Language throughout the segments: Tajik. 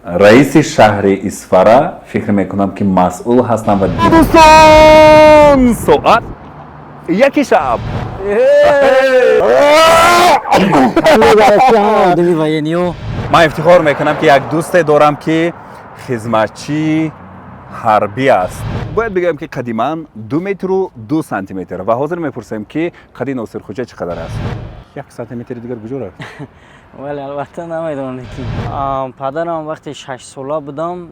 Раиси шаҳри Исфара, фикр мекунам, ки масъул ҳастам. Ва дӯстон, соат 1 шаб. Ман ифтихор мекунам, ки як дӯсте дорам, ки хизматчии ҳарбӣ аст. Бояд бигӯям, ки қади ман 2 метру 2 сантиметр ва ҳозир мепурсем, ки қади Носирхуҷа чӣ қадар аст. 1 сантиметри дигар куҷо рафт? Вале албатта намедонам, ки падарам вақте 6-сола будам,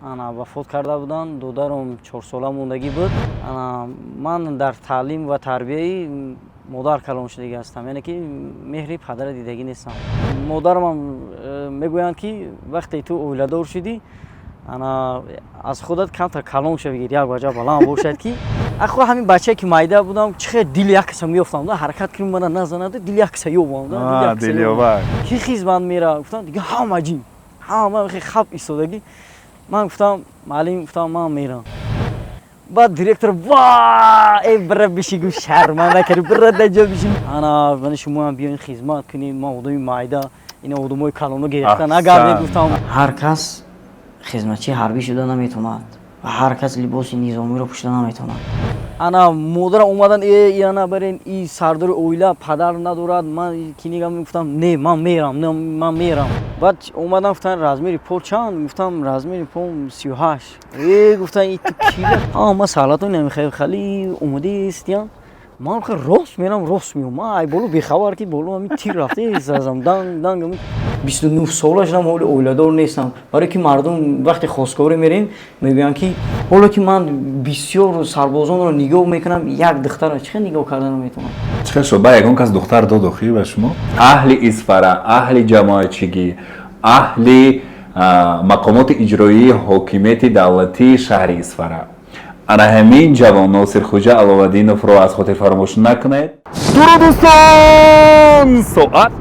ана, вафот карда буданд. Додарам 4-сола мондагӣ буд. Ана, ман дар таълим ва тарбияи модар калон шудагӣ ҳастам, яъне ки меҳри падара дидагӣ нестам. Модарамам мегӯянд, ки вақте ту оиладор шудӣ, ана, аз худат камтар калон шавӣ, як ваҷа баланд бошад, ки ахо ҳамин бачае, ки майда будам, чӣ хел дили як каса меёфтам, ҳаракат кунем, мана назанад, дили як каса ёбам. Дилёбак. Ки хизмат мера, гуфтам, дига ҳама ҷин, ҳама хаб истодагӣ. Ман гуфтам: «Муаллим, — гуфтам, — ман мерам». Баъд директор: «Ва, э, бира биши», гуфт, «шарманда карди, бира даҷо биши». Ана, мана, шумоам биёин, хизмат кунед. Ман одами майда, ина одамои калоно гирифта нагардед, гуфтам. Ҳар кас хизматчии ҳарбӣ шуда наметавонад ва ҳар кас либоси низомиро пӯшида наметавонад. Ана, модарам омадан: «Э, ана, барен, и сардори оила, падар надорад». Ман кинигам гуфтам: «Не, ман мерам, ман мерам». Баъд омадан, гуфтан: «Размери по чанд?» Гуфтам: «Размери по 38». «Э, — гуфтан, — и ту ки?» Ма салато намехоҳ, хали омодаистиям. Ман рост мерам, рост меом. Ман ай боло бехабар, ки боло ҳамин тир рафта зазам, данг данг. 29 сола шудам, ҳоли оиладор нестам, барое ки мардум вақте хостгорӣ мерем, мегӯянд, ки ҳоло ки ман бисёр сарбозонро нигоҳ мекунам, як духтара чӣ хел нигоҳ карда наметавонам. Чӣ хел шуд? Ба ягон кас духтар дод охир ба шумо? Аҳли Исфара, аҳли ҷамоатчигӣ, аҳли мақомоти иҷроии ҳокимияти давлатии шаҳри Исфара, ана ҳамин ҷавон Носирхуҷа Аловаддиновро аз хотир фаромӯш накунед. Дуруд, дӯстон! Соат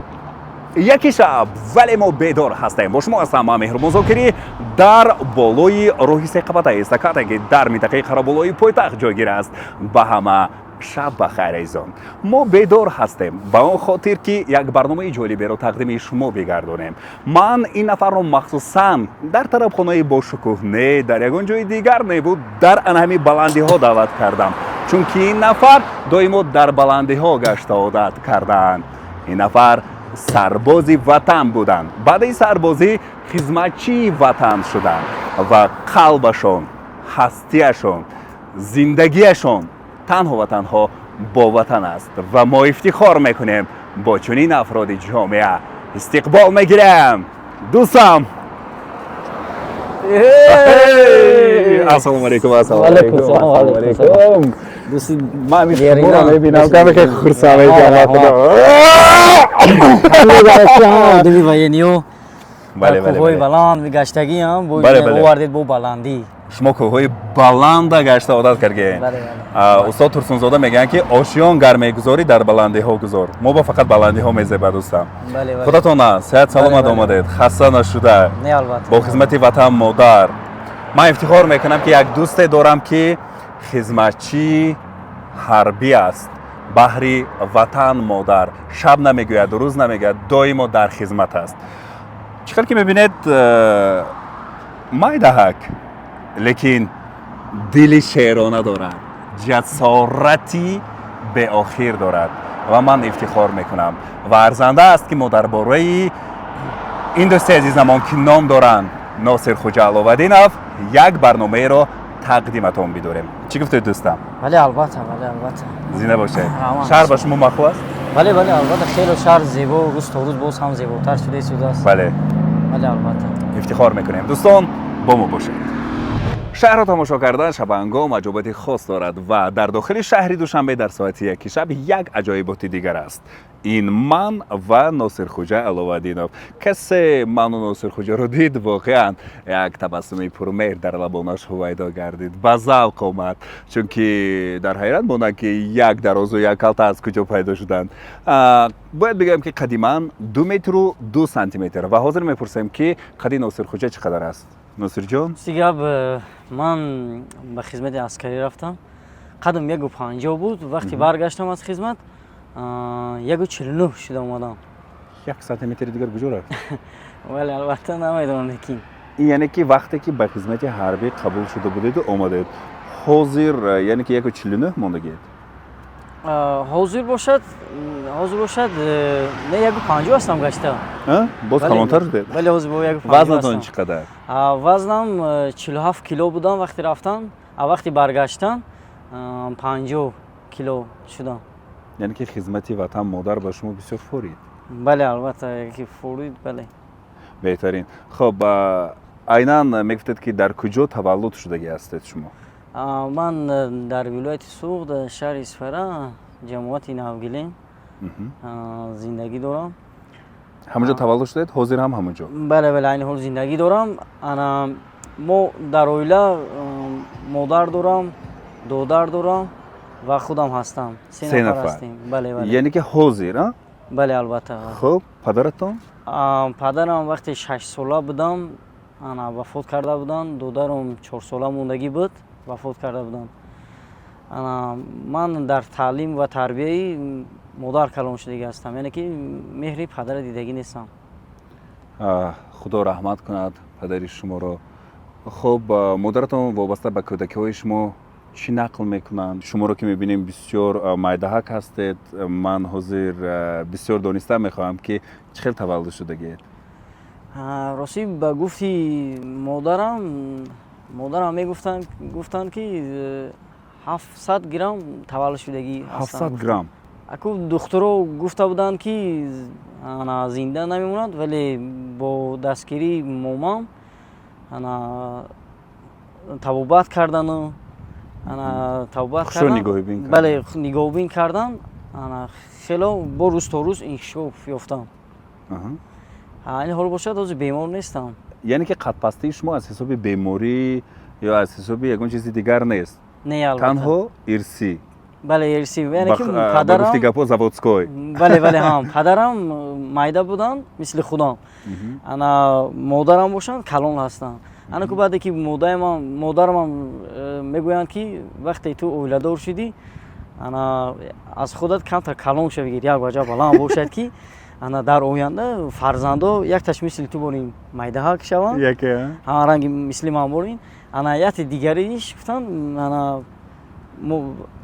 1 шаб, вале мо бедор ҳастем. Бо шумо ҳастам ман, Меҳрубон Зокирӣ, дар болои роҳи сеқабата, эстакада, ки дар минтақаи Қараболои пойтахт ҷойгир аст. Ба ҳама шаб ба хайр, азизон. Мо бедор ҳастем ба он хотир, ки як барномаи ҷолиберо тақдими шумо бигардонем. Ман ин нафарро махсусан дар тарабхонаи бошукӯҳ не, дар ягон ҷои дигар не буд, дар ана ҳамин баландиҳо даъват кардам, чунки ин нафар доимо дар баландиҳо гашта одат кардаанд. Ин нафар сарбози ватан буданд, баъди сарбозӣ хизматчии ватан шуданд ва қалбашон, ҳастиашон, зиндагиашон танҳо ва танҳо бо ватан аст. Ва мо ифтихор мекунем бо чунин афроди ҷомеа. Истиқбол мегирем, дӯстам. Ассалому алайкум, ассалому алайкум, ассалому алайкум. Ман шуморо мебинам, каме хеле хурсанд мешавам. Одами военный кӯҳҳои баланд гаштагиам, овардед бо баландӣ. Шумо кӯҳҳои баланда гашта одат кардед. Устод Турсунзода мегӯянд, ки ошиён гар мегузорӣ, дар баландиҳо гузор. Мо ба фақат баландиҳо мезебад, дӯстам. Худатон сеҳат, саломат омадед, хаста нашуда бо хизмати ватан модар. Ман ифтихор мекунам, ки як дӯсте дорам, ки хизматчии ҳарбӣ аст. Баҳри ватан модар шаб намегӯяд, рӯз намегӯяд, доимо дар хизмат аст. Чӣ хел ки мебинед, майдаҳак, лекин дили шерона дорад, ҷасорати беохир дорад ва ман ифтихор мекунам. Ва арзанда аст, ки мо дар бораи ин дӯсти азизамон, ки ном доранд Носирхуҷа Аловаддинов, як барномаеро тақдиматон бидорем. Чӣ гуфтед, дӯстам? Бале, албатта, бале, албатта. Зинда бошед. Шаҳр ба шумо маъқул аст? Бале, бале, албатта, хеле шаҳр зебо, рӯз то рӯз боз ҳам зеботар шуда истодааст. Бале. Бале, албатта. Ифтихор мекунем. Дӯстон, бо мо бошед. Шаҳрро тамошо кардан шабҳангом аҷоибати хос дорад ва дар дохили шаҳри Душанбе дар соати 1 шаб як аҷоиботи дигар аст. Ин ман ва Носирхуҷа Аловаддинов. Касе ману Носирхуҷаро дид, воқеан як табассуми пурмеҳр дар лабонаш ҳувайдо гардид, ба завқ омад, чунки дар ҳайрат монданд, ки як дарозу як калта аз куҷо пайдо шуданд. Бояд бигӯям, ки қади ман 2 метру 2 сантиметр ва ҳозир мепурсем, ки қади Носирхуҷа чӣ қадар аст. Носирҷон? Гап, ман ба хизмати аскарӣ рафтам, қадам 1,50 буд. Вақте баргаштам аз хизмат, 1,49 шуда омадам. 1 сантиметри дигар куҷо рафт? Вале албатта намедонам, лекин Ин яъне ки вақте ки ба хизмати ҳарбӣ қабул шуда будеду омадед, ҳозир яъне ки 1,49 мондагиед? Ҳозир бошад, не, 1,50 ҳастам гашта. Боз калонтар шудед? Бале, ҳозир бо 1,50. Вазнатон чӣ қадар? Вазнам 47 кило будам вақти рафтан, а вақти баргаштан 50 кило шудам. Яъне ки хизмати ватан модар ба шумо бисёр форид. Бале, албатта ки форид, бале. Беҳтарин. Хоб, айнан мегуфтед, ки дар куҷо таваллуд шудагӣ ҳастед шумо? Ман дар вилояти Суғд, шаҳри Исфара, ҷамоати Навгилем зиндагӣ дорам. Ҳамонҷо таваллуд шудед, ҳозир ҳам ҳамонҷо? Бале, айни ҳол зиндагӣ дорам. Ана, мо дар оила модар дорам, додар дорам ва худам ҳастам, се нафар ҳастем, бале. Яъне ки ҳозир? Бале, албатта. Хуб, падаратон? Падарам вақте 6-сола будам, ана, вафот карда буданд. Додарам 4-сола мондагӣ буд, вафот карда буданд. Ана, ман дар таълим ва тарбияи модар калон шудагӣ ҳастам, яъне ки меҳри падара дидагӣ нестам. Худо раҳмат кунад падари шуморо. Хуб, модаратон вобаста ба кӯдакиҳои шумо чӣ нақл мекунанд? Шуморо ки мебинем, бисёр майдаҳак ҳастед. Ман ҳозир бисёр дониста мехоҳам, ки чӣ хел таваллуд шудагиед. Ростӣ, ба гуфти модарам, модарам мегуфтанд, гуфтанд, ки 700 грамм таваллуд шудагӣ. 700 грамм? Аку духтуро гуфта буданд, ки ана зинда намемонад, вале бо дастгирии момам, ана, табобат кардану, ана, табобат кардан, бале, нигоҳубин кардан, ана, хело бо рӯз то рӯз инкишоф ёфтам. Ин ҳол бошад, ҳозир бемор нестам. Яъне ки қадпастии шумо аз ҳисоби беморӣ ё аз ҳисоби ягон чизи дигар нест? Не, албатта. Танҳо ирсӣ? Бале, ирсӣ, яъне ки падарам, гуфти гапҳо, заводской. Бале, ҳам падарам майда буданд, мисли худам, ана модарам бошанд, калон ҳастанд. Ана ку баъде ки модарамам мегӯянд, ки вақте ту оиладор шудӣ, ана аз худат камтар калон шавӣ, як ваҷа баланд бошад, ки ана дар оянда фарзандо якташ мисли ту борин майдаҳак шаванд, ҳама ранги мисли ман борин, ана яте дигариш, гуфтанд, ана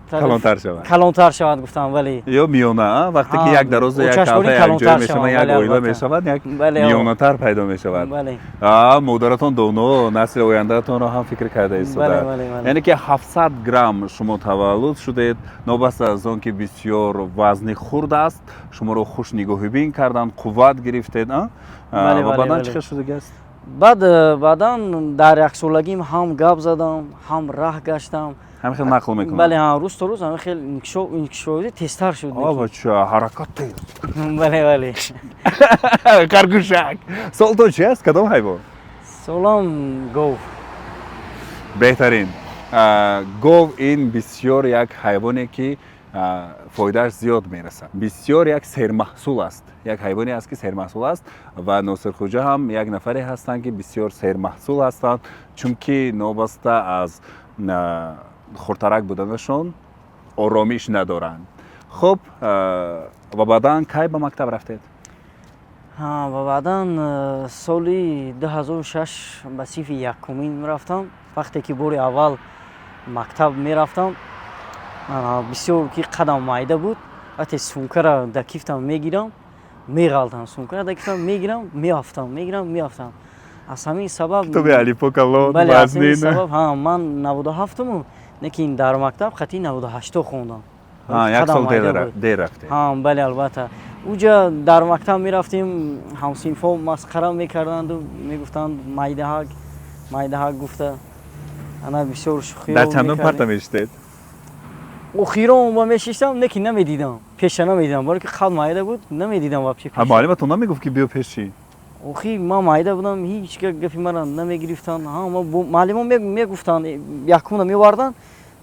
калонтар шавад. Калонтар шавад, гуфтам, бале. Ё миёна, вақте ки як дарозу як калта якҷоя мешаванд, як оила мешавад, як миёнатар пайдо мешавад. Модаратон доно, насли ояндаатонро ҳам фикр карда истода. Яъне ки 700 грамм шумо таваллуд шудед. Новобаста аз он ки бисёр вазни хурд аст, шуморо хуш нигоҳубин карданд, қувват гирифтед. Ва баъдан чӣ хел шудагӣ аст? Баъд баъдан дар яксолагим ҳам гап задам, ҳам раҳ гаштам. Ҳамин хел нақл мекунам. Бале, ҳа, рӯз то рӯз ҳамин хел инкишофи тезтар шуд. Бача, ҳаракат тез. Бале. Харгӯшак. Солтон чи аст? Кадом ҳайвон? Солам гов. Беҳтарин. Гов ин бисёр як ҳайвоне, ки фоидааш зиёд мерасад, бисёр як сермаҳсул аст, як ҳайвоне аст, ки сермаҳсул аст. Ва Носирхӯҷа ҳам як нафаре ҳастанд, ки бисёр сермаҳсул ҳастанд, чунки новобаста аз хурдтарак буданашон оромиш надоранд. Хуб, ва баъдан кай ба мактаб рафтед? Ва баъдан соли 2006 ба синфи якумин рафтам. Вақте ки бори аввал мактаб мерафтам, бисёр ки қадам майда буд, вақте сумкара дар кифтам мегирам, меғалтам, сумкара дар кифтам мегирам, меафтам, мегирам, меафтам. Аз ҳамин сабаб Китоби алифбо калон. Бале, аз ҳамин сабаб ман 97-уму, лекин дар мактаб хати 98-то хондам. Як сол дер рафтед. Бале, албатта. Уҷа дар мактаб мерафтем, ҳамсинфҳо масхара мекарданду мегуфтанд майдаҳак, майдаҳак гуфта, ана бисёр шӯхиҳо. Дар чандум парта мешитед? Охирон ба мешиштам, лекин намедидам, пеша намедидам, баро ки қад майда буд, намедидам вообще. Муаллиматон намегуфт, ки биё пеши? Охи ман майда будам, ҳеҷ гапи мара намегирифтанд. Муаллимо мегуфтанд, якумна меварданд,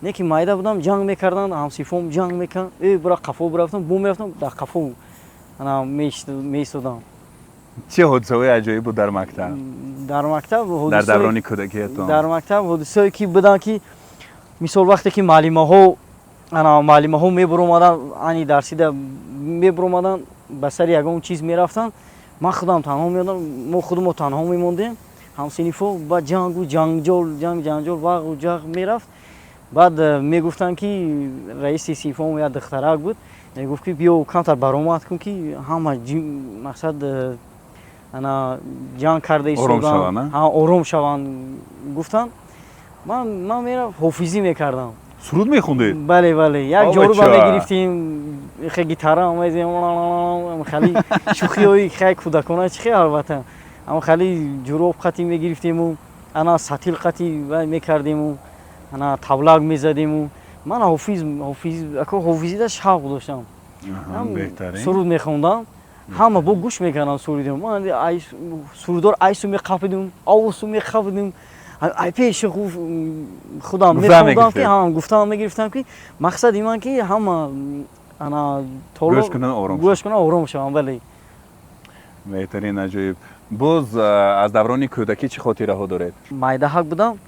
лекин майда будам, ҷанг мекарданд, ҳамсинфом ҷанг мекарданд. Э, бура қафо бурафтам, бо мерафтам, дар қафо ана меистодам. Чӣ ҳодисаҳои аҷоиб буд дар мактаб? Дар мактаб? Дар даврони кӯдакиятон. Дар мактаб ҳодисаое ки буданд, ки мисол вақте ки муаллимаҳо, ана муаллимаҳо мебуромаданд, ани дарсида мебуромаданд, ба сари ягон чиз мерафтанд, ман худам танҳо меодам, мо худамо танҳо мемондем. Ҳамсинифо ба ҷангу ҷанҷол, ҷанг, ҷанҷол, вағу ҷағ мерафт. Баъд мегуфтанд, ки раиси синфом як духтарак буд, мегуфт, ки биё, камтар баромад кун, ки ҳама мақсад ана ҷанг карда истодан, ором шаванд, гуфтанд. Ман мерафт, ҳофизӣ мекардам. Суруд мехондед? Бале, як ҷоруба мегирифтим, хе гитара омезем, хали шӯхиҳои хе кӯдакона чи хе, албатта, ам хали ҷуроб қатӣ мегирифтему ана сатил қатӣ вай мекардему, ана таблак мезадему. Ман ҳофиз, ҳофиз, ако ҳофизида шавқ доштам, суруд мехондам, ҳама бо гӯш мекардам сурудиро. Ман сурудор айсу меқапидум, овусу меқапидум, ай пеши худам мехондам, ки ҳам гуфтам мегирифтам, ки мақсади ман, ки ҳама ана гӯш кунан, ором шавам, бале. Беҳтарин, аҷоиб. Боз аз даврони кӯдакӣ чӣ хотираҳо доред? Майдаҳак будам,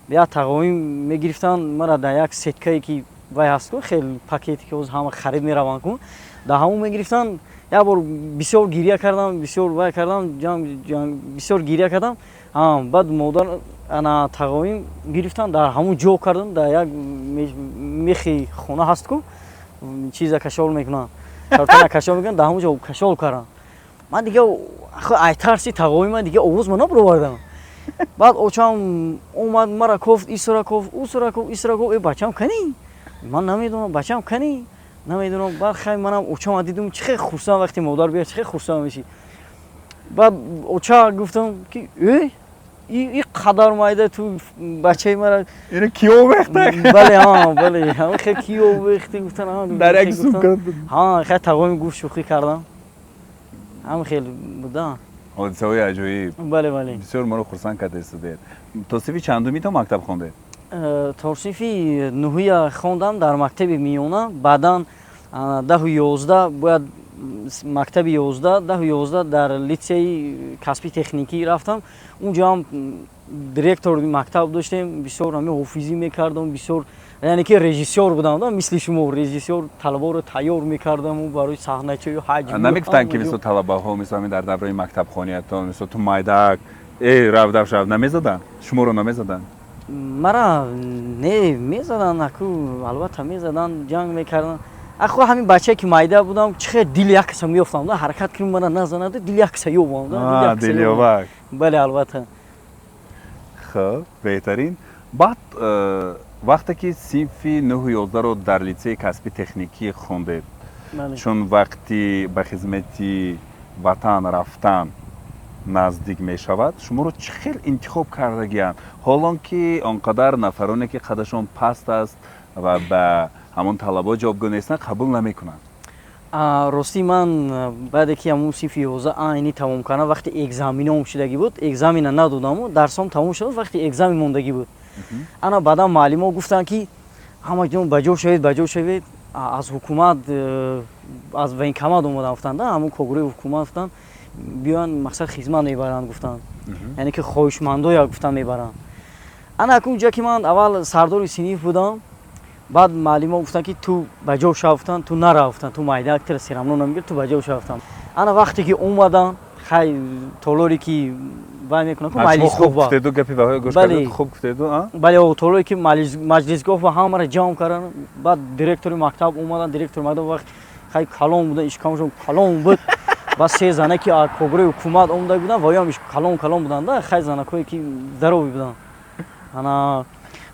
як тағоим мегирифтанд мара, дар як сеткае ки вай ҳаст ку, хел пакете ки ҳоз ҳама харид мераванд ку, дар ҳамон мегирифтанд. Як бор бисёр гиря кардам, бисёр вай кардам, бисёр гиря кардам. Баъд модар ана тағоим гирифтанд, дар ҳамон ҷо кардам, дар як мехи хона ҳаст ку, чиза кашол мекунанд, картона кашол мекунанд, дар ҳамон ҷо кашол кардам. Ман дига ай тарси тағои ман дига овоз ма набаровардам. Баъд очам омад, мара кофт, исра кофт, усра кофт, исра кофт: «Э, бачам кани?» Ман намедонам, бачам кани, намедонам. Баъд хай, манам очама дидум, чӣ хел хурсанд, вақте модар биёяд, чӣ хел хурсанд мешӣ. Баъд оча гуфтам, ки э, и қадар майда ту бачаи мара Ина ки овехта? Бале, бале, хел ки овехти, гуфтан. Дар як сумка. Ҳа, хел тағоим гуфт, шӯхӣ кардам, ҳам хел буда. Ҳодисаҳои аҷоиб. Бале. Бисёр моро хурсанд карда истодед. То синфи чандумӣ то мактаб хондед? То синфи нуҳия хондам дар мактаби миёна. Баъдан 10-у 11 бояд мактаби 11, 10-у 11 дар литсеи касби техникӣ рафтам. Унҷо ҳам директори мактаб доштем, бисёр ҳами ҳофизӣ мекардам, бисёр, яъне ки режиссёр будам, мисли шумо режиссёр, талабаро тайёр мекардаму барои саҳначаю ҳаҷ. Намегуфтанд, ки мисол талабаҳо, мисол ҳамин дар давраи мактабхониятон, мисол ту майдак, э, рав, дав шав, намезаданд шуморо, намезаданд? Мара не, мезаданд аку, албатта мезаданд, ҷанг мекарданд. Ахо, ҳамин бачае ки майда будам, чӣ хел дили як каса меёфтам, ҳаракат кунем, мара назанад, дили як каса ёбам. Дилёбак. Бале, албатта. Хуб, беҳтарин. Баъд вақте ки синфи 9-у 11-ро дар литсеи касби техникӣ хондед, чун вақти ба хизмати ватан рафтан наздик мешавад, шуморо чӣ хел интихоб кардагиянд, ҳолон ки он қадар нафароне, ки қадашон паст аст ва ба ҳамон талабот ҷавобгӯ нестанд, қабул намекунанд? Ростӣ, ман баъде ки ҳамун синфи 11 айни тамом кардам, вақти экзаменом шудагӣ буд, экзамена надодаму дарсом тамом шуд, вақти экзамен мондагӣ буд. Ана баъдан муаллимо гуфтанд, ки ҳамаҷон ба ҷо шавед, ба ҷо шавед, аз ҳукумат, аз военкомат омадан, гуфтанд, ҳамун когурӯи ҳукумат, гуфтанд, биёянд, мақсад хизмат мебаранд, гуфтанд, яъне ки хоҳишмандоя, гуфтанд, мебаранд. Ана акун ҷа ки ман аввал сардори синиф будам, баъд муаллимо гуфтанд, ки ту ба ҷо шав, гуфтанд, ту нара, гуфтанд, ту майдак, тира всё равно намегир, ту ба ҷо шав, гуфтанд. Ана вақте ки омаданд, хай, толоре ки вай мекунанд ку, маҷлисгоҳ, гуфтеду, гапи ваҳои гӯш кардед, хуб гуфтеду. Бале, толоре ки маҷлисгоҳ ва ҳамаро ҷамъ карданд. Баъд директори мактаб омаданд. Директори мактаб вақт хай калон буданд, ишкамашон калон буд. Баъд се зане ки когурӯи ҳукумат омада буданд, воям калон калон буданд, хай, занакое ки здоровый буданд. Ана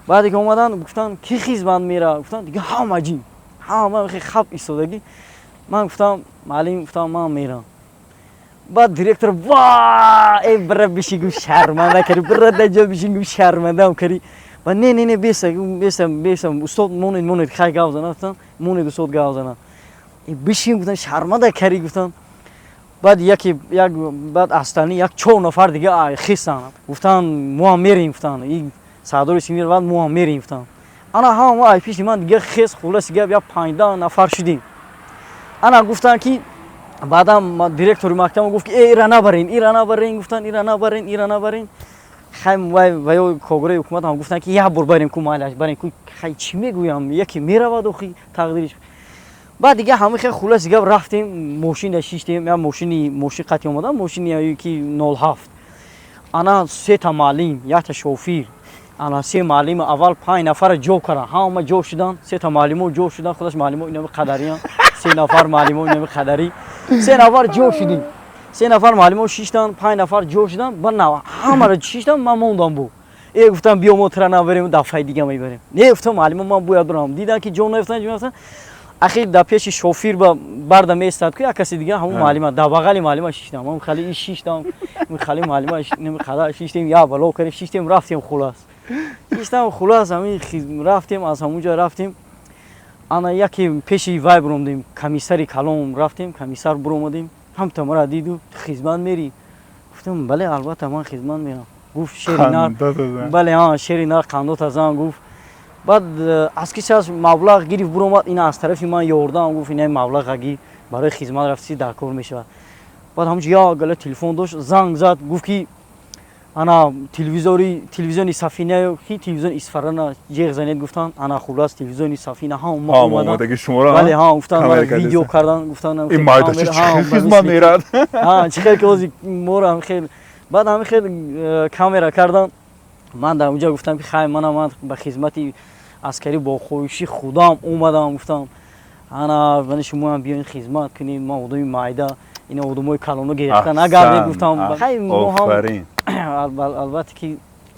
баъде ки омаданд, гуфтанд: «Ки хизмат мера?» Гуфтанд. Дига ҳама ҷин, ҳама хаб истодагӣ. Ман гуфтам: «Муаллим», гуфтам, «ман мерам». Баъд директор: «Ва, э, бира бишин», гуфт, «шарманда кари, бира даҷо бишин», гуфт, «шармандам кари». Ба не, не, не, беса, беса, беса, устод, монед, монед, хай гап зана, гуфтам, монед, устод гап зана. «Бишин», гуфтам, «шарманда кари», гуфтам. Баъд яке як, баъд астани як чор нафар дига хистанд, гуфтанд: «Мо ҳам мерем», гуфтанд, и сардори синф, баъд «Мо ҳам мерем», гуфтанд. Ана ҳама ай пиши ман дига хес. Хулоси гап, як 50 нафар шудем. Ана гуфтанд, ки баъдан директори мактаб гуфт, ки э, ира набарен, ира набарен, гуфтанд, ира набарен, ира набарен. Хай, вай ваё когурӯи ҳукумат ҳам гуфтанд, ки як бор барем ку, майлаш, барем ку. Хай, чӣ мегӯям, яке меравад охи тақдириш. Баъд дига ҳама хел, хулоси гап, рафтем, мошина шиштем, як мошини, мошин қати омадам, мошини ки 07. Ана сета муаллим, якта шофир, ана се муаллим аввал 5 нафара ҷо кардан, ҳама ҷо шудан, сета муаллимо ҷо шудан, худаш муаллимо инами қадариям, се нафар муаллимо инами қадарӣ, се нафар ҷо шудим, се нафар муаллимо шиштан, 5 нафар ҷо шудан, ба ҳамаро шиштан, ман мондам бу. Э, гуфтам, биё, мо тура набарем, дафъаи дига мебарем. Не, гуфтам, муаллимо, ман бояд барам. Дидан ки ҷо наёфтан, ҷо наёфтан. Ахир дар пеши шофир ба барда меистад ку як каси дига, ҳамун муаллима, дар бағали муаллима шиштам, ҳам хали и шиштам, хали муаллима қадар шиштем, як бало кардем, шиштем, рафтем, хулас. Шиштам, хулас, ҳамин рафтем, аз ҳамунҷо рафтем. Ана яке пеши вай буромадем, комиссари калон рафтем, комиссар буромадем, ҳамта мара диду: «Хизмат мерӣ?» Гуфтам: «Бале, албатта, ман хизмат мерам». Гуфт: «Шери нар, бале, ҳа, шери нар қандота зан», гуфт. Баъд аз кисаш маблағ гирифт, буромад, ина аз тарафи ман ёрдам, гуфт: «Ина маблағ аги барои хизмат рафтӣ дар кор мешавад». Баъд ҳамунҷо як гала телефон дошт, занг зад, гуфт ки ана телевизори, телевизиони Сафина ки телевизиони Исфарана ҷеғ занед, гуфтанд. Ана хулас, телевизиони Сафина ҳама омадан, бале, ҳа, гуфтанд, видео кардан, гуфтанд. Ин майдача чӣ хизмат мерад? Ҳа, чӣ хел ки ҳозир моро ҳам хел баъд ҳами хел камера кардан. Ман дар онҷа гуфтам ки хай, манам ман ба хизмати аскарӣ бо хоҳиши худам омадам, гуфтам, ана вани шумоам биёин хизмат кунед, ман одами майда, ина одамои калоно гирифта нагардед, гуфтам. Хай, мо ҳам албатта ки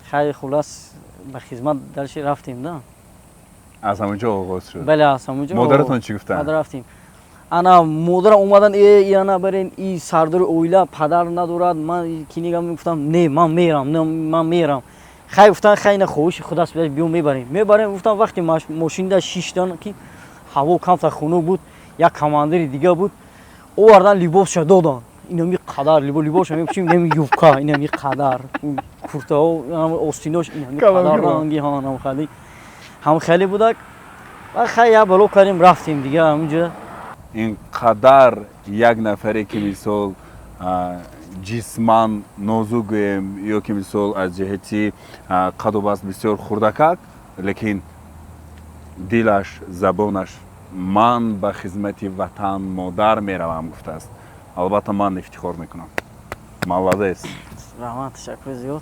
хай, хулас, ба хизмат дарши рафтем да. Аз ҳамонҷо оғоз шуд. Бале, аз ҳамонҷо. Модаратон чӣ гуфтанд? Рафтем, ана модара омадан, э, ана барен, и сардори оила, падар надорад, ман кинигам, гуфтам: «Не, ман мерам, ман мерам». Хай, гуфтан, хай, ина хоҳиши худаст, биё, мебарем, мебарем, гуфтам. Вақте мошинда шиштан ки ҳаво камтар хунук буд, як командири дига буд, овардан, либосша додан, инами қадар либосша мепӯшим, инами юбка, инами қадар куртаҳо, остинош инами қадар, ранги ҳам ҳам хеле будак. Хай, як бало кардем, рафтем дига ҳамунҷа. Ин қадар як нафаре ки мисол ҷисман нозук гӯем ё ки мисол аз ҷиҳати қаду баст бисёр хурдакак, лекин дилаш, забонаш «ман ба хизмати ватан, модар меравам» гуфтааст. Албатта, ман ифтихор мекунам, молодец. Раҳмат, ташаккур зиёд.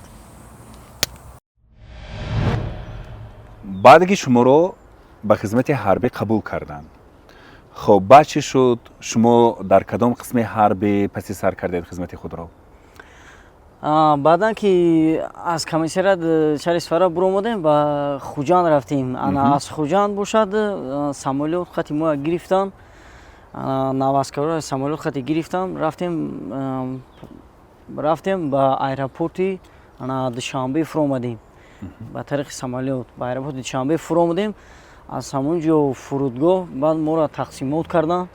Баъде ки шуморо ба хизмати ҳарбӣ қабул карданд, хоб, баъд чӣ шуд? Шумо дар кадом қисми ҳарбӣ паси сар кардед хизмати худро? Баъдан ки аз комиссарият шаҳри Исфара буромадем, ба Хуҷанд рафтем. Ана аз Хуҷанд бошад, самолёт хати моя гирифтан, наваскаро самолёт хати гирифтан, рафтем ба аэропорти ана Душанбе фуромадем, ба тариқи самолёт ба аэропорти Душанбе фуромадем. Аз ҳамон ҷо фурудгоҳ баъд моро тақсимот карданд,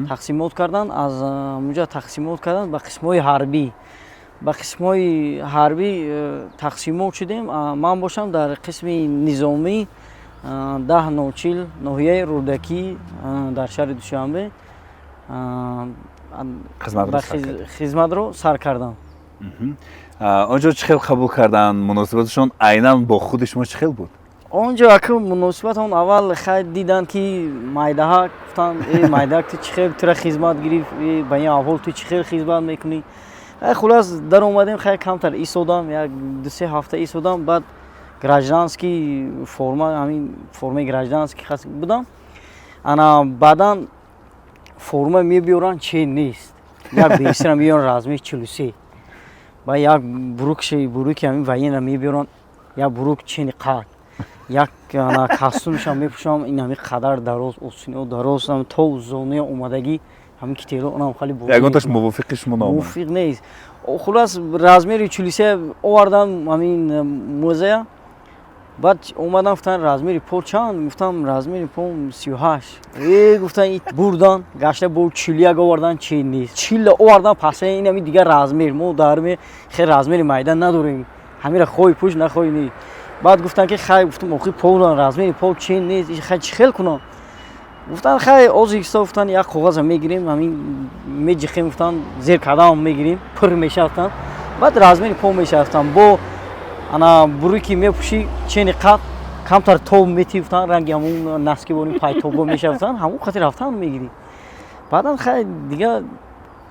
тақсимот карданд, аз ҳамонҷо тақсимот карданд ба қисмҳои ҳарбӣ, ба қисмҳои ҳарбӣ тақсимот шудем. Ман бошам дар қисми низомӣ 10-040, ноҳияи Рӯдакӣ, дар шаҳри Душанбе хизматро сар кардам. Он ҷо чӣ хел қабул карданд? Муносибаташон айнан бо худи шумо чӣ хел буд? Он ҷо аку муносибатон аввал хай диданд ки майдаҳак, гуфтанд: «Э, майдаҳак, ту чӣ хел тура хизмат гирифт? Ба ин аҳвол ту чӣ хел хизмат мекунӣ?» Хай, хулас, даромадем, хай, камтар истодам, як 2-се ҳафта истодам. Баъд гражданский форма, ҳамин формаи гражданский хас будам. Ана баъдан форма мебиёранд, че нест, як бесира мебиёранд, размери 43, ба як брюки, брюки ҳамин военный мебиёранд, як брюк чени қад, як ана костюмшам мепӯшам, ин ҳами қадар дароз, осино дароз, то зонаи омадагӣ, ҳамин китело онам хали. Ягонташ мувофиқи шумо наомад? Мувофиқ нест. Хулас, размери 43 овардам, ҳамин мӯзая. Баъд омадам, гуфтан: «Размери по чанд?» Гуфтам: «Размери по 38». Э, гуфтан, бурдан, гашта бо 41 овардан, чи нест, 40 овардан, паса ин ҳами дигар размер, мо дар хел размери майда надорем, ҳамира хоҳи пӯш, нахоҳи не. Баъд гуфтан ки хай, гуфтам: «Охи, по размери по чи нест, хай, чӣ хел кунам?» Гуфтан: «Хай, озиксто», гуфтан, «як коғаза мегирем, ҳамин меҷиқем», гуфтан, «зер кардам мегирем, пур мешавтан, баъд размери по мешавтан, бо ана брюки мепӯшӣ, чени қад камтар тоб мети», гуфтан, «ранги ҳамун носки борин пайтобо мешавтан, ҳамун хати рафтан мегирӣ». Баъдан хай, дига.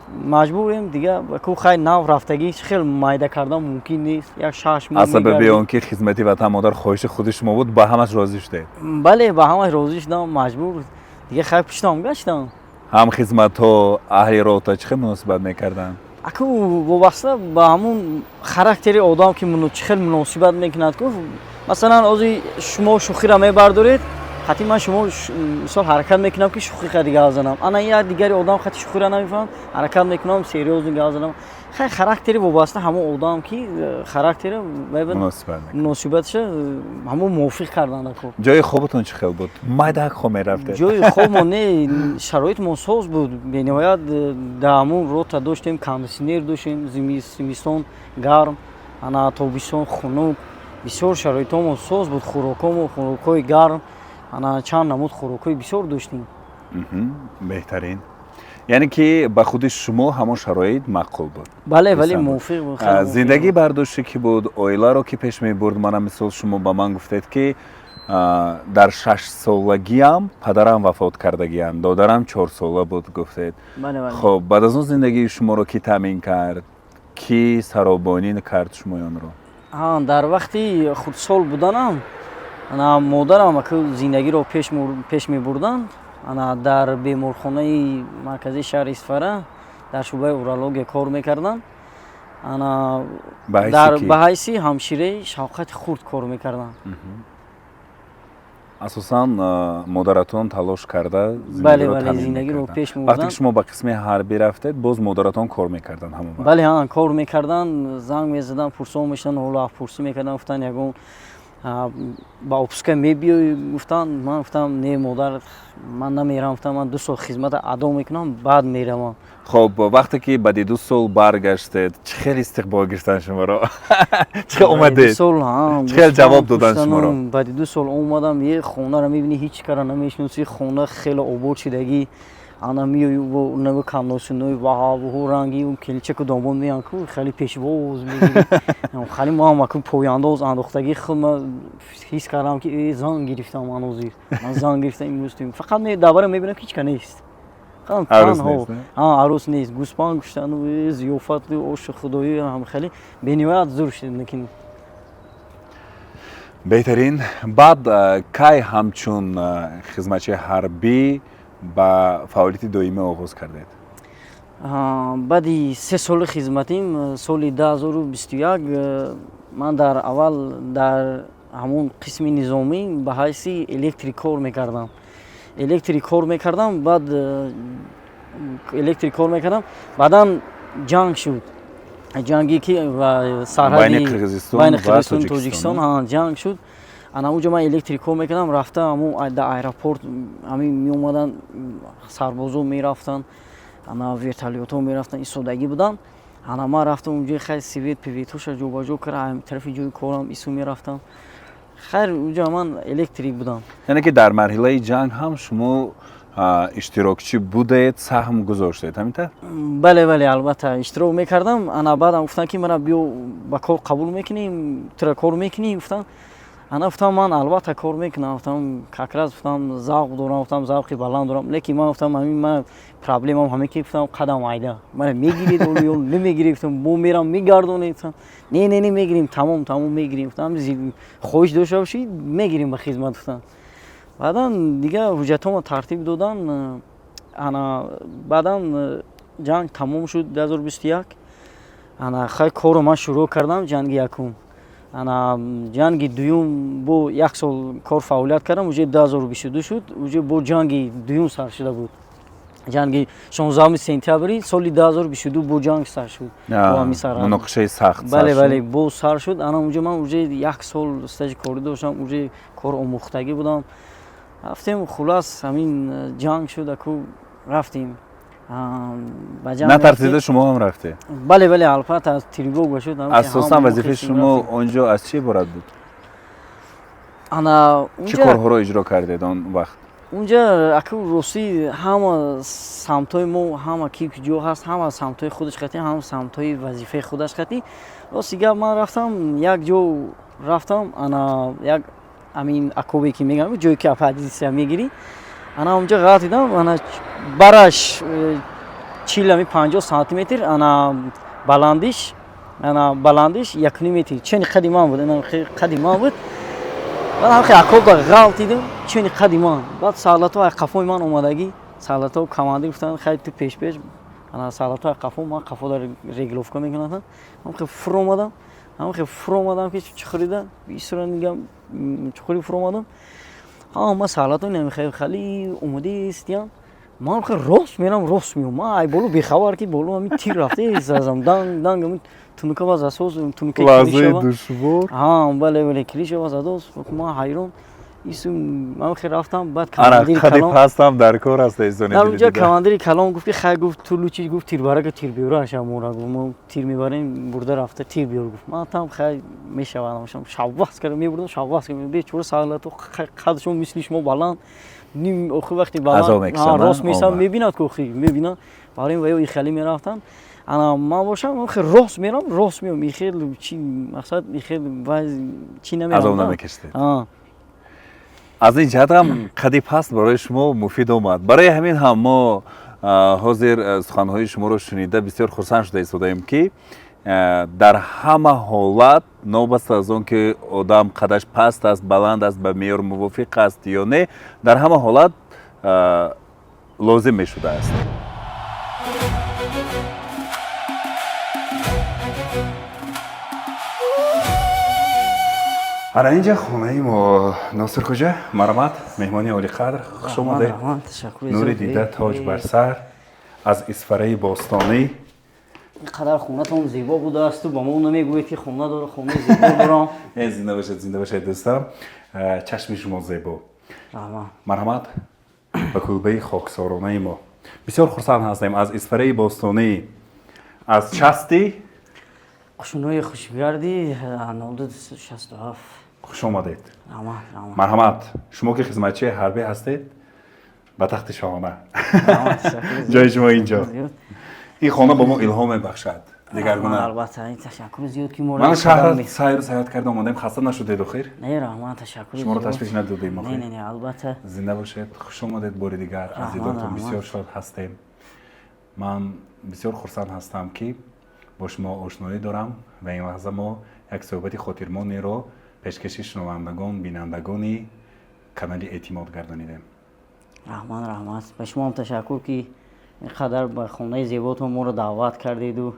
Маҷбурем дига, ку хай нав рафтагӣ, хел майда кардан мумкин нест, як 6 моҳ. Аз сабаби он ки хизмати ватан модар хоҳиши худи шумо буд, ба ҳамаш розӣ шудед? Бале, ба ҳамаш розӣ шудам, маҷбур дига, хай пуштам гаштам. Ҳам хизматҳо, аҳли рота чӣ хел муносибат мекарданд? Аку, вобаста ба ҳамун характери одам, ки чӣ хел муносибат мекунад ку. Масалан, ози шумо шӯхиро мебардоред хати ман, шумо мисол ҳаракат мекунам, ки шӯхӣ қади гап занам, ана як дигари одам хати шӯхиро намефаҳмам, ҳаракат мекунам серьёзно гап занам. Хай, характери вобаста ҳамон одам, ки характери муносибатша ҳамон мувофиқ кардан ку. Ҷои хобатон чӣ хел буд? Майдак хоб мерафтед? Ҷои хобмо не, шароитмон соз буд бениҳоят. Дар ҳамон рота доштем, кондитсионер доштем, зимистон гарм, ана тобистон хунук. Бисёр шароитҳомо соз буд, хӯрокҳомо хӯрокҳои гарм, ана чанд намуд хӯрокҳои бисёр доштем. Беҳтарин. Яъне ки ба худи шумо ҳамон шароит маъқул буд? Бале, мувофиқ буд. Зиндагӣ бардошти кӣ буд? Оиларо ки пеш мебурд? Мана мисол, шумо ба ман гуфтед, ки дар 6-солагиам падарам вафот кардагианд, додарам 4-сола буд, гуфтед. Хоб, баъд аз он зиндагии шуморо кӣ таъмин кард, кӣ саробонӣ кард шумоёнро? Дар вақти хурдсол буданам, ана модарам аку зиндагиро пеш мебурданд. Ана дар беморхонаи марказии шаҳри Исфара дар шӯъбаи урология кор мекардам. Ана ба ҳайси ҳамшираи шавқати хурд кор мекардам. Асосан модаратон талош карда? Бале, зиндагиро пеш. Вақте ки шумо ба қисми ҳарбӣ рафтед, боз модаратон кор мекарданд ҳамон вақт? Бале, ҳа, кор мекарданд, занг мезаданд, пурсон мешуданд, ҳоло пурсӣ мекарданд. Гуфтанд, ягон ба отпуска мебиёй, гуфтанд. Ман гуфтам: «Не, модар, ман намерам», гуфтам, «ман 2 сол хизмата адо мекунам, баъд меравам». Хоб, вақте ки баъди 2 сол баргаштед, чӣ хел истиқбол гирифтанд шуморо? Чӣ хел омадед, чӣ хел ҷавоб доданд шуморо? Баъди 2 сол омадам, е хонаро мебинӣ, ҳеҷ кара намешиносӣ, хона хеле обод шудагӣ. Ана миёи, нави кандосинои ваҳавҳу ранги келинчаку домод меян ку, хеле пешвоз мегири, хеле моам аку пояндоз андохтагӣ. Худ ма ҳис кардам, ки зан гирифтам, ман ҳозир ман зан гирифтам имрӯз. Фақат давара мебинам, ҳеҷ ка нест, арӯс нест, гӯспанд гӯштану зиёфату оши худоӣ ҳам хеле бениҳоят зур шуд лекин. Беҳтарин. Баъд кай ҳамчун хизматчии ҳарбӣ ба фаъолияти доимӣ оғоз кардед? Баъди 3 соли хизматим, соли 2021, ман дар аввал дар ҳамон қисми низомӣ ба ҳайси электрик кор мекардам, электрик кор мекардам. Баъд электрик кор мекардам, баъдан ҷанг шуд, ҷанге ки сарҳади байни Қирғизистону Тоҷикистон ҷанг шуд. Ана уҷо ман электрик кор мекардам. Рафта ҳамон дар аэропорт ҳамин меомаданд сарбозо, мерафтанд, ана вертолётҳо мерафтанд, истодагӣ буданд. Ана ман рафтам унҷо, хай, свет пиветоша ҷобаҷо карда, тарафи ҷои корам ису мерафтам. Хайр, уҷо ман электрик будам. Яъне ки дар марҳилаи ҷанг ҳам шумо иштирокчӣ будед, саҳм гузоштед, ҳамин тавр? Бале, албатта, иштирок мекардам. Ана баъдам гуфтанд, ки мана биё, ба кор қабул мекунем тура, кор мекунӣ, гуфтанд. Ана гуфтам: «Ман албатта кор мекунам», гуфтам, «как раз», гуфтам, «завқ дорам», гуфтам, «завқи баланд дорам». Лекин ман гуфтам, ҳамин ман проблемам ҳамин ки, гуфтам, қадам айда, мана мегиред ё намегиред? Гуфтам, мо мерам, мегардонед. Гуфтам: «Не, не, не, мегирем, тамом, тамом, мегирем», гуфтам, «хоҳиш дошта бошӣ, мегирем ба хизмат», гуфтам. Баъдан дига ҳуҷҷатҳомо тартиб додан. Ана баъдан ҷанг тамом шуд 2021. Ана хай, корро ман шурӯъ кардам. Ҷанги якум, ана ҷанги дуюм, бо як сол кор фаъолият кардам, уже 2022 шуд, уже бо ҷанги дуюм сар шуда буд. Ҷанги 16 сентябри соли 2022 бо ҷанг сар шуд. Муноқишаи сахт. Бале, бо сар шуд. Ана унҷо ман уже як сол стажи корӣ доштам, уже кор омӯхтагӣ будам. Рафтем, хулас, ҳамин ҷанг шуд, аку рафтем. Натарсида шумо ҳам рафтед? Бале, албатта, аз тревога шуд. Асосан вазифаи шумо он ҷо аз чӣ иборат буд? Ана. Чӣ корҳоро иҷро кардед он вақт? Унҷа аку, ростӣ, ҳама самтҳои мо, ҳама ки ҷо ҳаст, ҳама самтҳои худаш қатӣ, ҳама самтҳои вазифаи худаш қатӣ. Рости гап, ман рафтам, як ҷо рафтам, ана як ҳамин окопе ки мегӯям, ҷое ки позитсия мегирӣ. Ана онҷа ғалат дидам, ана бараш. 40 50 сантиметр, ана баландиш, ана баландиш 1.5 метр. Чени қади ман буд, ана қади ман буд. Баъд ҳам хеле окоп да ғалтидим, чени қади ман. Баъд солдатҳо ай қафои ман омадагӣ, солдатҳо командир гуфтанд, хай ту пеш пеш, ана солдатҳо ай қафо, ман қафо дар регулировка мекунанд. Ҳам хеле фуромадам, ҳам хеле фуромадам ки чуқурида, бисёр нигам чуқури фуромадам. Ҳама солдатҳо намехел хали омодаистиян. Ман хеле рост мерам, рост меом. Ман ай боло бехабар ки боло ҳамин тир рафта зазам, данг данг ҳамин тунука ба засоз, тунука лаҳзаи душвор. Ҳа, бале, бале, клиша ба задос. Ман ҳайрон исм, ман хеле рафтам, баъд командири калон пастам дар кор аст, эзони. Дар онҷа командири калон гуфт ки хай, гуфт, ту лучи, гуфт, тирбарака тир биёр, аша мора, гуфт, мо тир мебарем, бурда рафта тир биёр, гуфт. Ман там хай мешавад, шаввас кардам, мебурдам, шаввас кардам. Бечора солдатҳо қадшон мисли шумо баланд ним, охи вақти баланд рост месам, мебинад ки охи мебинад, барои ва ё ихали мерафтанд. Ана ман бошам, хел рост мерам, рост меом, ихел чи мақсад, ихел чи намерам. Азоб намекашидед. Аз ин ҷиҳат ҳам қади паст барои шумо муфид омад. Барои ҳамин ҳам мо ҳозир суханҳои шуморо шунида бисёр хурсанд шуда истодаем, ки дар ҳама ҳолат, новобаста аз он ки одам қадаш паст аст, баланд аст, ба меъёр мувофиқ аст ё не, дар ҳама ҳолат лозим мешудааст. Ана инҷа хонаи мо, Носирхӯҷа, марҳамат, меҳмони олиқадр, хуш омадед. Нури дида, тоҷ бар сар, аз Исфараи бостонӣ. Қадар хонатон зебо будааст, ба мо намегӯед ки хона дора, хонаи зебо дорам. Зинда бошед, зинда бошед, дӯстам, чашми шумо зебо. Марҳамат ба кулбаи хоксоронаи мо. Бисёр хурсанд ҳастем аз Исфараи бостонӣ, аз части қушунҳои хушгарди 0267. Хуш омадед, марҳамат. Шумо ки хизматчии ҳарбӣ ҳастед, ба тахти шоҳона, ҷои шумо инҷо. Ин хона ба мо илҳом мебахшад дигаргуна. Албатта, ташаккур зиёд ки моро Ман шаҳр сайру саёҳат карда омадем. Хаста нашудед охир? Не, раҳмат, ташаккур. Шуморо ташвиш надодем охир? Не, не, албатта. Зинда бошед, хуш омадед бори дигар. Аз дидортон бисёр шод ҳастем. Ман бисёр хурсанд ҳастам, ки бо шумо ошноӣ дорам ва ин лаҳза мо як суҳбати хотирмонеро пешкаши шунавандагон, бинандагони канали Эътимод гардонидем. Раҳмат, раҳмат, ба шумо ҳам ташаккур, ки ин қадар ба хонаи зеботон моро даъват кардеду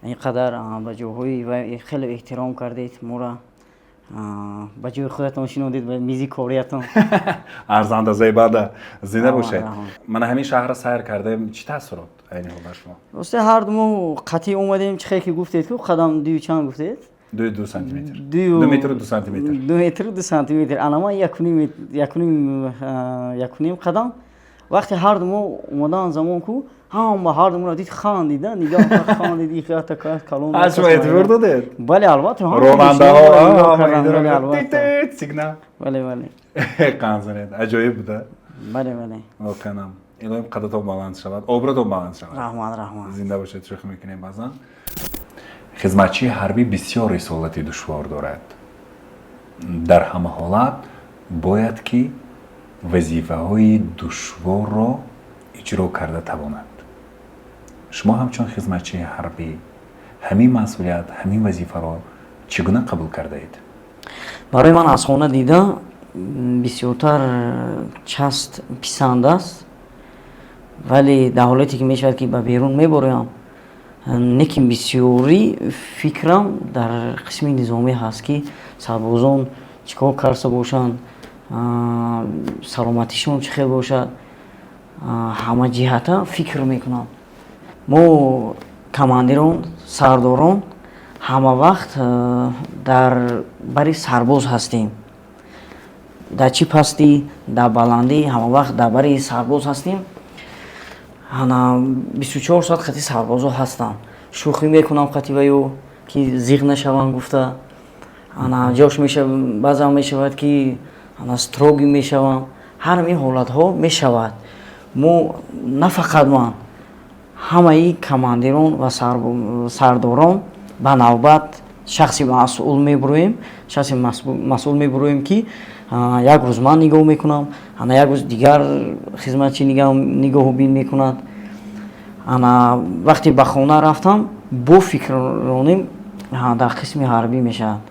ин қадар ба ҷоҳои хеле эҳтиром кардед, моро ба ҷои худатон шинондед, ба мизи кориятон. Арзанда, зебанда, зинда бошед. Мана ҳамин шаҳрро сайр кардем, чӣ таассурот айни ҳол дар шумо? Росте, ҳар ду мо қатъӣ омадем, чӣ хел ки гуфтед, ку қадам дую чанд гуфтед? 2 сантиметр, 2 метру 2 сантиметр. 2 метру 2 сантиметр. Ана ман 1.5 қадам. Вақте ҳар ду мо омадан замон ку ҳама ҳар ду моро дид, хандида, нигоҳ хандид, ихата калон. Шумо эътибор додед? Бале, албатта. Ронандаҳо сигнал. Бале, бале. Қанд занед, аҷоиб буда. Бале, бале. Воқеанам, илоҳим қадатон баланд шавад, обрӯтон баланд шавад. Раҳмат, раҳмат. Зинда бошед. Шӯхӣ мекунем баъзан. Хизматчии ҳарбӣ бисёр рисолати душвор дорад. Дар ҳама ҳолат бояд ки вазифаҳои душворро иҷро карда тавонад. Шумо ҳамчун хизматчии ҳарбӣ ҳамин масъулият, ҳамин вазифаро чӣ гуна қабул кардаед? Барои ман аз хона дида бисёртар часть писанд аст, вале дар ҳолате ки мешавад ки ба берун мебароям, лекин бисёрӣ фикрам дар қисми низомӣ ҳаст, ки сарбозон чӣ кор карда бошанд, саломатишон чӣ хел бошад, ҳама ҷиҳата фикр мекунам. Мо командирон, сардорон ҳама вақт дар бари сарбоз ҳастем, дар чӣ пастӣ, дар баландӣ, ҳама вақт дар бари сарбоз ҳастем. Ана 24 соат қати сарбозо ҳастам, шӯхӣ мекунам қати ваё, ки зиғ нашаванд гуфта. Ана ҷош баъзан мешавад, ки ана строгий мешавам. Ҳар ҳамин ҳолатҳо мешавад. Мо, на фақат ман, ҳамаи командирон ва сардорон ба навбат шахси масъул мебуроем, шахси масъул мебуроем, ки як рӯз ман нигоҳ мекунам, ана як рӯз дигар хизматчӣ нигоҳубин мекунад. Ана вақте ба хона рафтам, бо фикрронем дар қисми ҳарбӣ мешавад.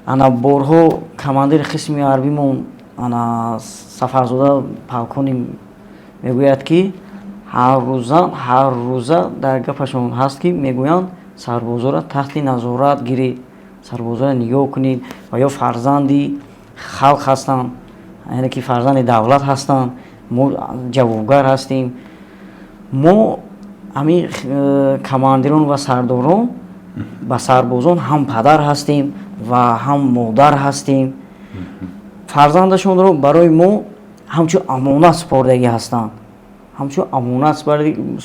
Ана борҳо командири қисми ҳарбимон, ана Сафарзода полковник, мегӯяд, ки ҳар рӯза дар гапашон ҳаст, ки мегӯянд: «Сарбозоро таҳти назорат гиред, сарбозоро нигоҳ кунед ва ё фарзанди халқ ҳастанд, яъне ки фарзанди давлат ҳастанд, мо ҷавобгар ҳастем». Мо ҳамин командирон ва сардорон ба сарбозон ҳам падар ҳастем ва ҳам модар ҳастем. Фарзандашонро барои мо ҳамчун амонат супордагӣ ҳастанд, ҳамчун амонат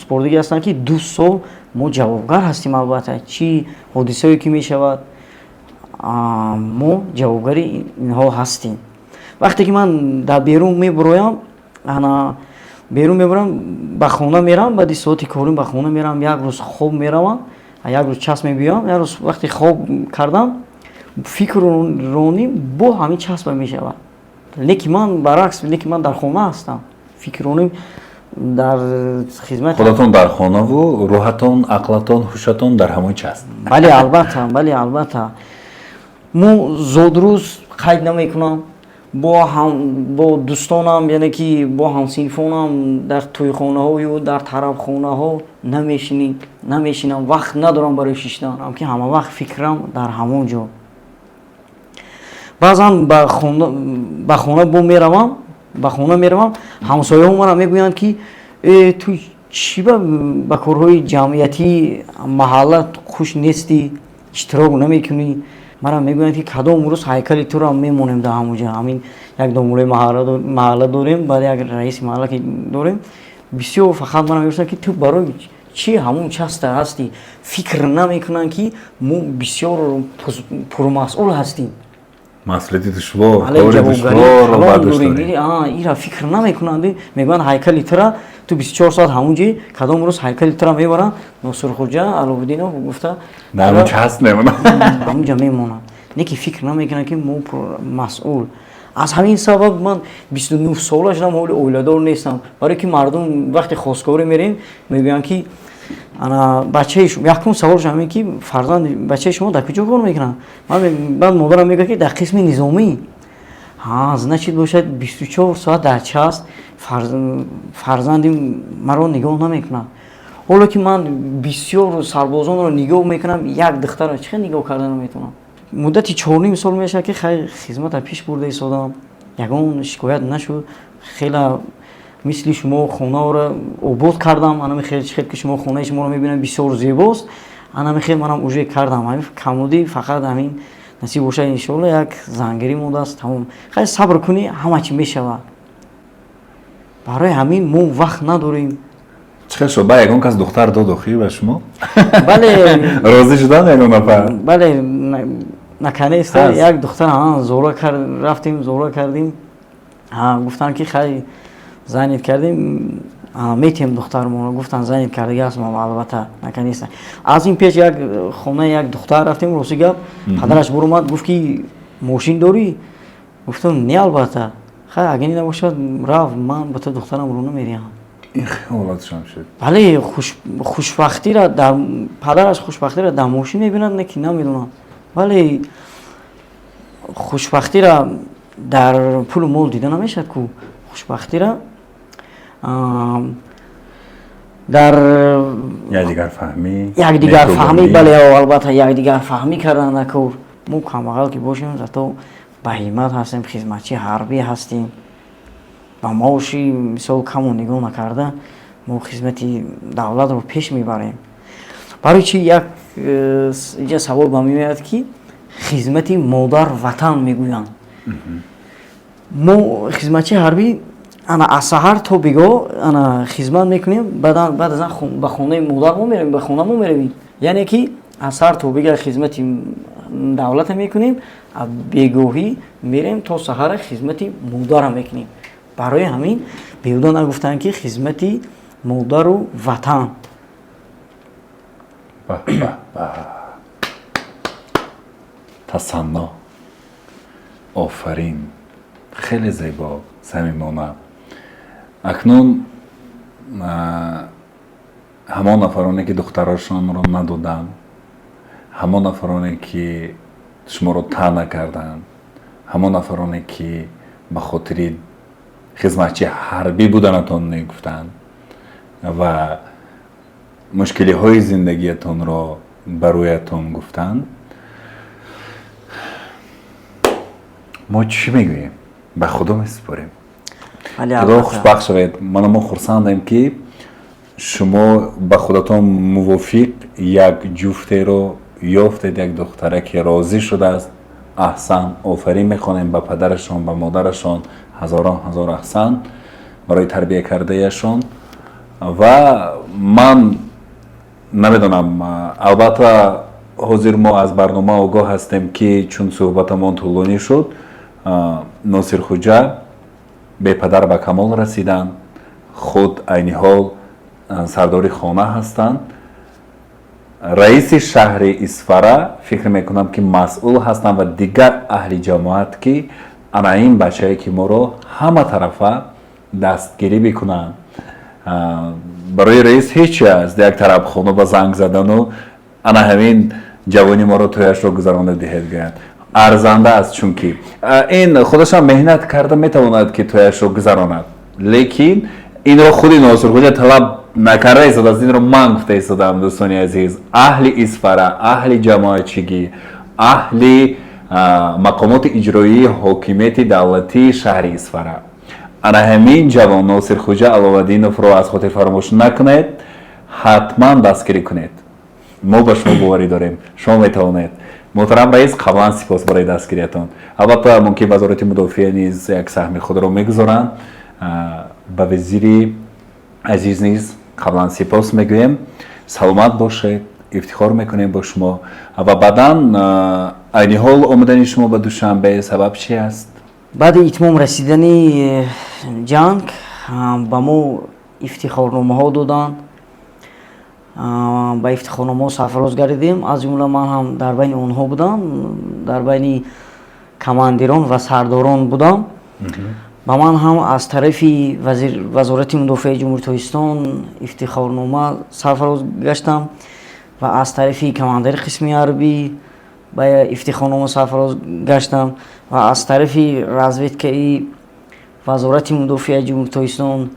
супордагӣ ҳастанд, ки 2 сол мо ҷавобгар ҳастем. Албатта, чӣ ҳодисае ки мешавад, мо ҷавобгари инҳо ҳастем. Вақте ки ман дар берун мебуроям, ана берун мебурам, ба хона мерам, баъди соати корӣ ба хона мерам, як рӯз хоб меравам, як рӯз часть мебиёям. Як рӯз вақте хоб кардам, фикрронӣ бо ҳамин часть ба мешавад, лекин ман баръакс, лекин ман дар хона ҳастам, фикрронӣ дар хизмат. Худатон дар хонаву рӯҳатон, ақлатон, ҳушатон дар ҳамон часть. Бале, албатта, бале, албатта. Мо зодрӯз қайд намекунам бо дӯстонам, яъне ки бо ҳамсинфонам дар тӯйхонаҳою дар тарабхонаҳо намешинам, вақт надорам барои шиштан, ки ҳама вақт фикрам дар ҳамон ҷо. Баъзан ба хона бо меравам, ба хона меравам, ҳамсояҳо мара мегӯянд, ки э, ту чӣ ба корҳои ҷамъиятии маҳалла хуш нестӣ, иштирок намекунӣ? Мара мегӯянд, ки кадом рӯз ҳайкали туро мемонем дар ҳамонҷа. Ҳамин як домулои маҳалла дорем, баъд як раиси маҳалла ки дорем, бисёр фақат мара мепурсанд, ки ту барои чӣ ҳамон часть а ҳастӣ? Фикр намекунанд, ки мо бисёр пурмасъул ҳастем. Масъулияти душвор, кори душворро ба дӯш доред. Ира фикр намекунанд. Мегӯянд, ҳайкали тура, ту 24 соат ҳамонҷи, кадом рӯз ҳайкали тура мебаранд, Носирхуҷа Аловуддинов гуфта. Дар ҳамон часть мемонад. Ҳамонҷа мемонад. Не ки фикр намекунанд, ки мо масъул. Аз ҳамин сабаб ман 29 сола шудам, ҳоли оиладор нестам, барое ки мардум вақте хостгорӣ мерем, мегӯянд, ки ана бачаи, якум саволш ҳамин, ки фарзанд, бачаи шумо дар куҷо кор мекунад? Баъд модарам мегӯяд, ки дар қисми низомӣ. Ҳа, значит, бошад, 24 соат дар часть, фарзанди маро нигоҳ намекунад. Ҳоло ки ман бисёр сарбозонро нигоҳ мекунам, як духтарро чӣ хел нигоҳ карда наметавонам? Муддати 4,5 сол мешавад, ки хайр, хизматро пеш бурда истодам, ягон шикоят нашуд. Хела мисли шумо хонаро обод кардам. Анами хел хел ки шумо хонаи шуморо мебинам, бисёр зебост, анами хел манам уже кардам. Ҳамин камудӣ фақат ҳамин насиб бошад, иншоалло, як зангирӣ мондааст, тамом. Хайр, сабр кунӣ, ҳама чӣ мешавад. Барои ҳамин мо вақт надорем. Чӣ хел шуд, ба ягон кас духтар дод охир ба шумо? Бале. Розӣ шуданд ягон нафар? Бале, наконец-то як духтар зора рафтем, зора кардем, гуфтанд, ки хай, занят кардем, метиҳем духтармонро, гуфтанд, занят кардага аст. Албатта, наконец-то. Аз ин пеш як хонаи як духтар рафтем. Рости гап, падараш буромад, гуфт, ки мошин дорӣ? Гуфтам, не, албатта. Хай, агар ин набошад, рав, ман ба ту духтарамро намедиҳам. Ин ҳолатшам шуд. Бале, хушбахтира дар падараш, хушбахтира дар мошин мебинад, не ки намедонам, вале хушбахтира дар пулу мол дида намешавад ку. Хушбахтира дар якдигарфаҳмӣ. Якдигарфаҳмӣ, бале, албатта, якдигарфаҳмӣ кардан накор. Мо камбағал ки бошем, зато ба ҳиммат ҳастем, хизматчии ҳарбӣ ҳастем. Ба маоши мисол каму нигоҳ накарда, мо хизмати давлатро пеш мебарем. Барои чи як инҷа савол ба меояд, ки хизмати модар ватан мегӯянд. Мо хизматчии ҳарбӣ ана аз саҳар то бегоҳ ана хизмат мекунем, баъд аз он ба хонаи модар мо меравем, ба хона мо меравем. Яъне ки аз саҳар то бегоҳ хизмати давлата мекунем, бегоҳӣ мерем, то саҳара хизмати модара мекунем. Барои ҳамин беҳуда нагуфтанд, ки хизмати модару ватан. Ба ба, тасанно, офарин, хеле зебо, самимона. Акнун Ҳамон нафароне, ки духтарошонро надоданд, ҳамон нафароне, ки шуморо таъна карданд, ҳамон нафароне, ки ба хотири хизматчии ҳарбӣ буданатон мегуфтанд ва мушкилиҳои зиндагиятонро ба рӯятон гуфтанд, мо чӣ мегӯем? Ба Худо месупорем. Худо хушбахт шавед. Мана мо хурсандем, ки шумо ба худатон мувофиқ як ҷуфтеро ёфтед, як духтаре, ки розӣ шудааст. Аҳсан, офарин мехонем ба падарашон, ба модарашон, ҳазорон ҳазор аҳсан барои тарбия кардаашон. Ва ман намедонам, албатта ҳозир мо аз барнома огоҳ ҳастем, ки чун суҳбатамон тӯлонӣ шуд, Носирхуҷа бепадар ба камол расиданд, худ айни ҳол сардори хона ҳастанд. Раиси шаҳри Исфара фикр мекунам, ки масъул ҳастанд ва дигар аҳли ҷамоат, ки ана ин бачае, ки моро ҳама тарафа дастгирӣ бикунанд. Барои раис ҳеҷ аст як тараф хона ба занг задану ана ҳамин ҷавони моро тӯяшро гузаронда диҳед гӯянд, арзанда аст, чунки ин худашам меҳнат карда метавонад, ки тӯяшро гузаронад, лекин инро худи Носирхуҷа талаб накарда истодааст, инро ман гуфта истодам. Дӯстони азиз, аҳли Исфара, аҳли ҷамоатчигӣ, аҳли мақомоти иҷроии ҳокимияти давлатии шаҳри Исфара, ана ҳамин ҷавон Носирхуҷа Аловаддиновро аз хотир фаромӯш накунед, ҳатман дастгирӣ кунед. Мо ба шумо боварӣ дорем, шумо метавонед. Муҳтарам раис, қаблан сипос барои дастгириятон. Албатта, мумкин Вазорати мудофиа низ як саҳми худро мегузоранд. Ба вазири азиз низ қаблан сипос мегӯем. Саломат бошед, ифтихор мекунем бо шумо. Ва баъдан, айни ҳол омадани шумо ба Душанбе сабаб чи аст? Баъди итмом расидани ҷанг ба мо ифтихорномаҳо доданд, ба ифтихорномаҳо сарфароз гардидем. Аз ҷумла ман ҳам дар байни онҳо будам, дар байни командирон ва сардорон будам. Ба ман ҳам аз тарафи Вазорати мудофиаи Ҷумҳурии Тоҷикистон ифтихорнома сарфароз гаштам ва аз тарафи командири қисми ҳарбӣ ба ифтихорнома сарфароз гаштам ва аз тарафи разведкаи Вазорати мудофиаи Ҷумҳурии Тоҷикистон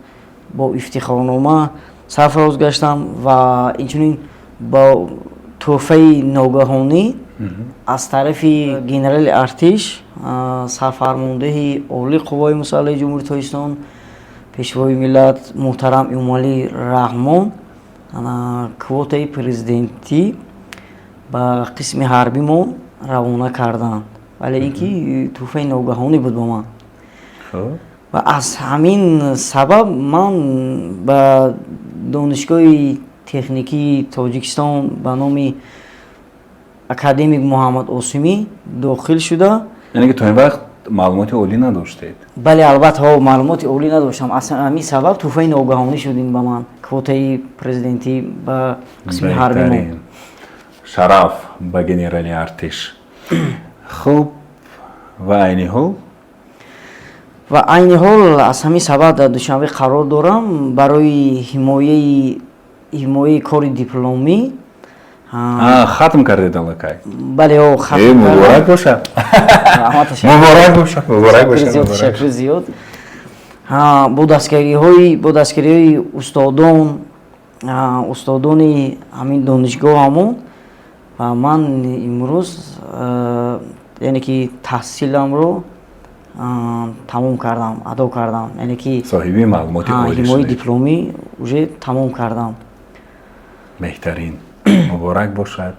бо ифтихорнома сарфароз гаштам ва инчунин бо тӯҳфаи ногаҳонӣ аз тарафи генерали артиш, сарфармондеҳи олии Қувваҳои мусаллаҳи Ҷумҳурии Тоҷикистон, Пешвои миллат муҳтарам Эмомалӣ Раҳмон квотаи президентӣ ба қисми ҳарбӣ мо равона карданд. Вале ин ки тӯҳфаи ногаҳонӣ буд ба ман ва аз ҳамин сабаб ман ба Донишгоҳи техникии Тоҷикистон ба номи академик Муҳаммад Осимӣ дохил шуда. Яъне ки то ин вақт маълумоти олӣ надоштед? Бале, албатта, маълумоти олӣ надоштам. Аз ҳамин сабаб тӯҳфаи ногаҳонӣ шуд ин ба ман, квотаи президентӣ ба қисми ҳарби мо. Шараф ба генерали артиш. Хуб, ва айни ҳол? Ва айни ҳол аз ҳамин сабаб дар Душанбе қарор дорам барои ҳимояи кори дипломӣ. Хатм кардед аллакай? Бале, хатм. Муборак бошад, муборак бошад, муборак бошад. Ташаккури зиёд. Бо дастгириҳои устодон, устодони ҳамин донишгоҳамон ва ман имрӯз, яъне ки таҳсиламро тамом кардам, адо кардам, яъне ки соҳиби маълумоти ҳимояи дипломӣ уже тамом кардам. Беҳтарин, муборак бошад.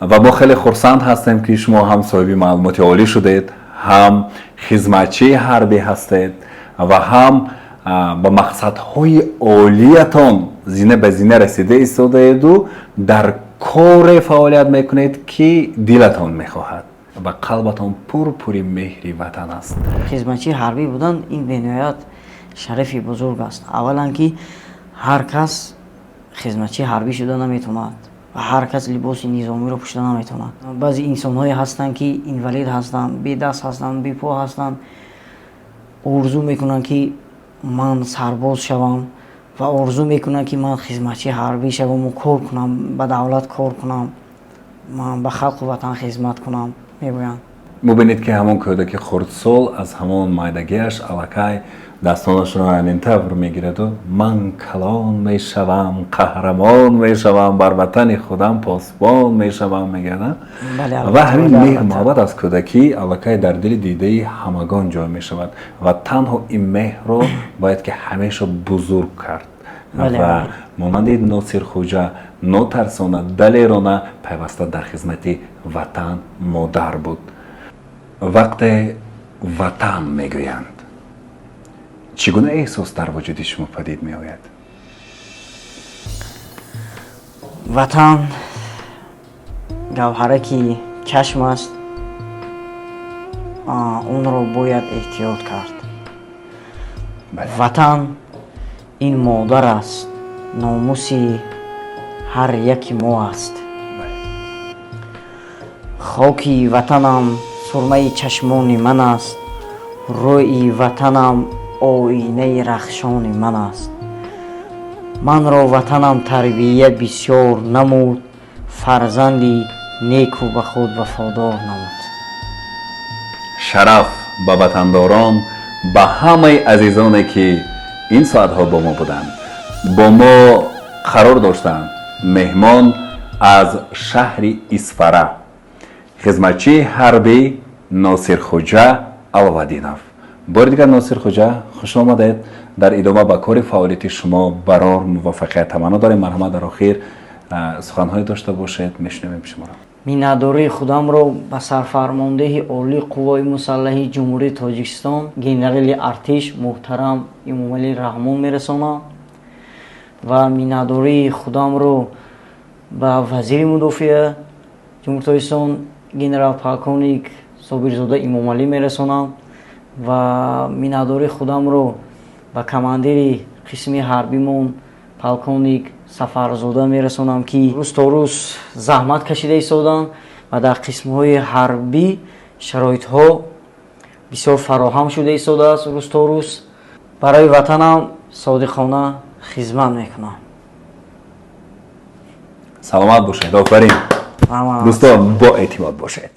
Ва мо хеле хурсанд ҳастем, ки шумо ҳам соҳиби маълумоти олӣ шудед, ҳам хизматчии ҳарбӣ ҳастед ва ҳам ба мақсадҳои олиятон зина ба зина расида истодаеду дар коре фаъолият мекунед, ки дилатон мехоҳад ва қалбатон пурпури меҳри ватан аст. Хизматчии ҳарбӣ будан ин бениҳоят шарафи бузург аст. Аввалан, ки ҳар кас хизматчии ҳарбӣ шуда наметавонад ва ҳар кас либоси низомиро пӯшида наметавонад. Баъзе инсонҳое ҳастанд, ки инвалид ҳастанд, бедаст ҳастанд, бепо ҳастанд, орзу мекунанд, ки ман сарбоз шавам. Ва орзу мекунанд, ки ман хизматчии ҳарбӣ шаваму кор кунам, ба давлат кор кунам, ман ба халқу ватан хизмат кунам, мегӯянд. Мубинед, ки ҳамон кӯдаки хурдсол аз ҳамон майдагиаш аллакай дастонашро ҳамин тавр мегираду «Ман калон мешавам, қаҳрамон мешавам, бар ватани худам посбон мешавам», мегӯяд. Ва ҳамин меҳр, муҳаббат аз кӯдакӣ аллакай дар дили дидаи ҳамагон ҷой мешавад ва танҳо ин меҳрро бояд ки ҳамеша бузург кард ва монанди Носирхӯҷа нотарсона, далерона пайваста дар хизмати ватан модар буд. Вақте ватан мегӯянд, чӣ гуна эҳсос дар вуҷуди шумо падид меояд? Ватан гавҳараки чашм аст, онро бояд эҳтиёт кард. Ватан ин модар аст, номуси ҳар яки мо аст. Хоки ватанам сурмаи чашмони ман аст, рӯи ватанам оинаи рахшони ман аст. Манро ватанам тарбия бисёр намуд, фарзанди неку ба худ вафодор намуд. Шараф ба ватандорон, ба ҳамаи азизоне, ки ин соатҳо бо мо буданд. Бо мо қарор доштанд меҳмон аз шаҳри Исфара, хизматчии ҳарбӣ Носирхӯҷа Аловаддинов. Бори дигар, Носирхӯҷа, хуш омадед. Дар идома ба кори фаъолияти шумо барор муваффақият таманно дорем. Марҳамат, дар охир суханҳое дошта бошед, мешунавем шуморо. Миннатдории худамро ба сарфармондеҳи олии қуввои мусаллаҳи Ҷумҳурии Тоҷикистон, генерали артиш муҳтарам Эмомалӣ Раҳмон мерасонам ва миннатдории худамро ба вазири мудофиа Ҷумҳурии Тоҷикистон, генерал полковник Собирзода Имомалӣ мерасонам ва миннатдории худамро ба командири қисми ҳарбимон, полковник Сафарзода мерасонам, ки рӯз то рӯз заҳмат кашида истоданд ва дар қисмҳои ҳарбӣ шароитҳо бисёр фароҳам шуда истодааст. Рӯз то рӯз барои ватанам содиқона хизмат мекунам. Саломат бошед, офарин. Дӯстон, бо эътимод бошед.